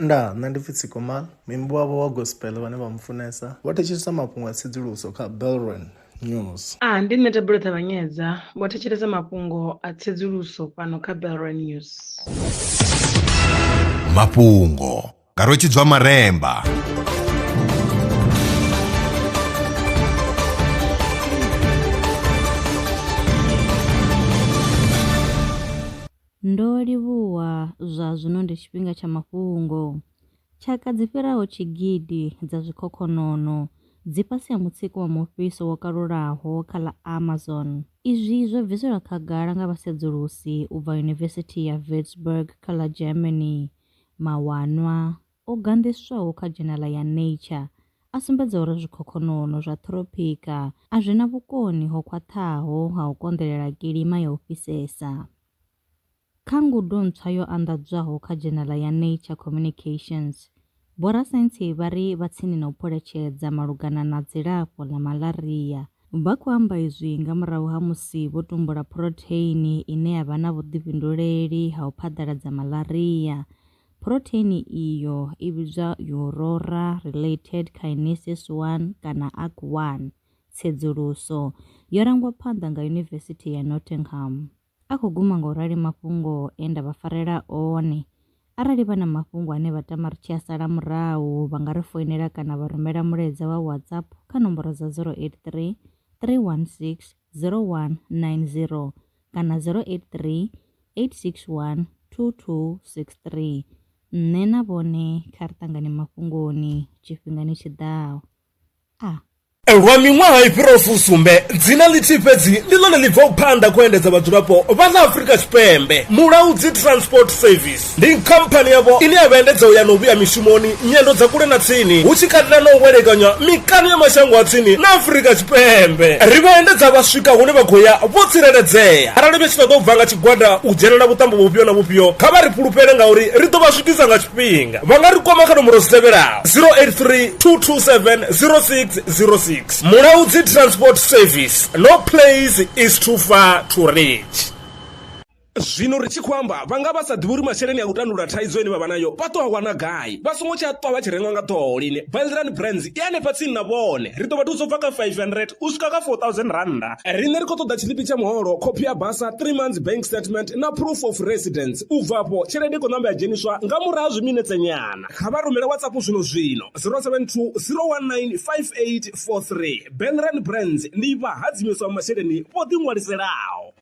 Ndaa, nṋe ndi pfi Tsiko Mal, muimbi wavho wa gospel vhane vha mufunesa vho thetshelesa mafhungo a tsedzuluso kha Belron News. A ndi nṋe Thabelo Ṱavhanyedza vho thetshelesa mafhungo a tsedzuluso fhano kha Belron News. Mafhungo nga Rwetshidzwa Maremba. Ndo livhuwa zwa zwino ndi tshifhinga tsha mafhungo. Tshaka dzi fhiraho tshigidi dza zwikhokhonono dzi fhasi ha mutsiko wa mufhiso wo kalulaho kha ḽa Amazon. Izwi zwo bviselwa khagala nga vhasedzulusi u bva Yunivesithi ya Würzburg kha ḽa Germany. Mawanwa o ganḓiswaho kha dzhenala ya Nature a sumbedza uri zwikhokhonono zwa ṱhirophika a zwi na vhukoni ho khwaṱhaho ha u konḓelela kilima ya u fhisesa. Kha ngudo ntswa yo anḓadzwaho kha dzhenala ya Nature Communications, vhorasaintsi vha ri vha tsini na u phuletshedza malugana na dzilafho ḽa malaria. Vha khou amba izwi nga murahu ha musi vho tumbula phurotheini ine ya vha na vhuḓifhinduleli ha u phaḓaladza malaria. Phurotheini iyo i vhidzwa Aurora Related Kinesis 1 kana ARK1. Tsedzuluso yo rangwa phanḓa nga Yunivesithi ya Nottingham. A khou guma nga u rali mafhungo e nda vha farela one. Arali vha na mafhungo ane vha tama ri tshi a sala murahu vha nga ri foinela kana vha rumela mulaedza wa WhatsApp kha nomboro dza 083 316 0190 kana 083 861 2263. Nṋe na vhone kha ri ṱangane mafhungoni tshifhingani tshi ḓaho. A. Lwa miṅwaha i fhiraho fusumbe, dzina ḽithihi fhedzi ndi ḽone ḽi bvaho phanḓa khou endedza vhadzulapo vha ḽa Afrika Tshipembe. Mulaudzi Transport Service ndi khamphani yavho ine ya vha endedza u ya na u vhuya mishumoni, nyendo dza kule na tsini, hu tshi katela na u welekanywa mikano ya mashango a tsini na Afrika Tshipembe. Ri vha endedza vha swika hune vha khou ya vho tsireledzea. Arali vha tshi ṱoḓa u bva nga tshigwada u dzhenela vhuṱambo vhufhio na vhufhio, kha vha ri fhulufhele ngauri ri ḓo vha swikisa nga tshifhinga. Vha nga ri kwama kha nomboro dzi tevhelaho. 083 227 0606 Mulaudzi Transport Service no place is too far to reach. Zwino ri tshi khou amba vha nga vha sa ḓivhi uri masheleni a u tandulula thaidzo ine vha vha nayo vha ḓo a wana gai. Vha songo tsha ṱwa vha tshi rengwa nga ṱhoho lini. Belran Brands i hanefha tsini na vhone. Ri ḓo vha thusa u bva kha 500 u swika kha 4000 rannda. Riṋe ri khou ṱoḓa tshiḽipi tsha muholo, khophi ya basa, 3 months bank statement na proof of residence. U bva afho tshelede i khou namba ya dzheniswa nga murahu ha zwiminetse nyana. Kha vha rumele WhatsApp zwino zwino 072 019 5843. Belran Brands ndi vhahadzimiswa masheleni vho ḓiṅwaliselaho.